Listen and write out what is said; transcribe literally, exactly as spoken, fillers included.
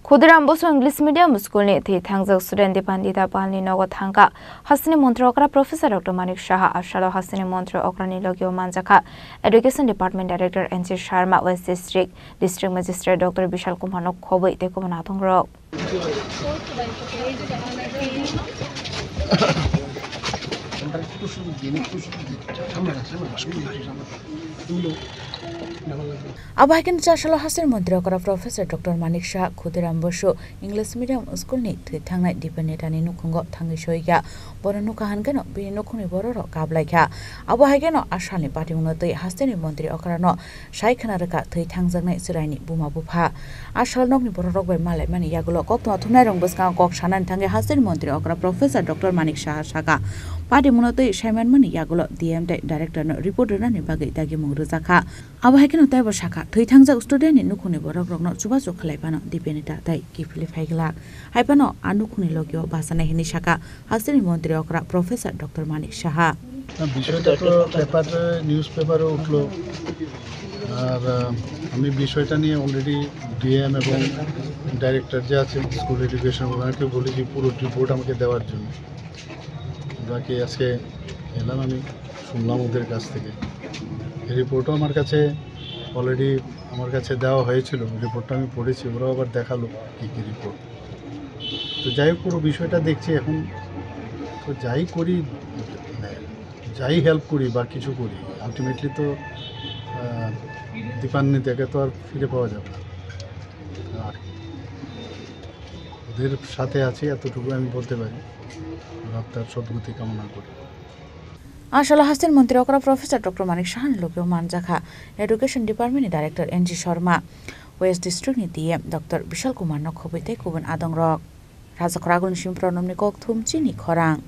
Khudiram Bosu English Medium School ni thwi thangjak student Dipandita Pal ni nogo thangkha. Hasteni montri okra Professor Doctor Manik Saha, asalo hasteni montri okra ni logio manjakha Education Department Director N C Sharma, West District District Magistrate Doctor Bishal Kumar no khobwi tei kubun adongrok. Abo hai khe no chasalo hasteni montri okra Professor Doctor Manik Saha Khudiram Bosu English Medium School ni thwi thangnai Dipen Neta ni nukhungo thangwi soikha. Bono nukha hwn kheno bini nukhungni borok rok kap laikha. Abo hai kheno asalni patimungno twi hasteni montri okra no sai khna rwkha thwi thangjaknai chwraini buma bupha. Asal nokni borok rok bai malaimani yagulo koktwma thumnai rok bwskango kok sanani thangwi hasteni montri okra Professor Doctor Manik Saha sakha, patimungno twi saimanmani yagulo D M tei Director no report rwnani bagwi dagimung rwjakha. Abo hai kheno teibo sakha, thwi thangjak student ni nukhungni borok rokno chubachu khlai phano Dipen Neta tei kiphilwi phai glak. Hai phano a nukhungni logio bachanai hwnwi sakha hasteni montri okra Professor Doctor Manik Saha. না, বিষয়টা তো পেপারে, নিউজ পেপারে উঠলো। আর, আহ, আমি বিষয়টা নিয়ে already DM এবং ডাইরেক্টর যে আছেন স্কুল এডুকেশন, ওনাকে বলেছি পুরো রিপোর্ট আমাকে দেওয়ার জন্য। বাকি আজকে এলাম, আমি শুনলাম ওদের কাছ থেকে। এই রিপোর্টও আমার কাছে অলরেডি আমার কাছে দেওয়া হয়েছিল, রিপোর্টটা আমি পড়েছি, ওরাও আবার দেখালো কী কী রিপোর্ট। তো যাই হোক, পুরো বিষয়টা দেখছি এখন। তো যাই করি, মানে, যাই হেল্প করি বা কিছু করি, আলটিমেটলি তো, আহ, দীপান্বিতাকে তো আর ফিরে পাওয়া যাবে না। আর ওদের সাথে আছি, এতটুকু আমি বলতে পারি। ওরা তার সদ্গতি কামনা করি। Asalo hasteni montri okra Professor Doctor Manik Saha ni logio manjakha Education Department ni Director N G Sharma, West District ni D M Doctor Bishal Kumar no khobwi tei kubun adongrok. Rajakhor Agulni Simpro Nomni Kokthum Chini Khorang.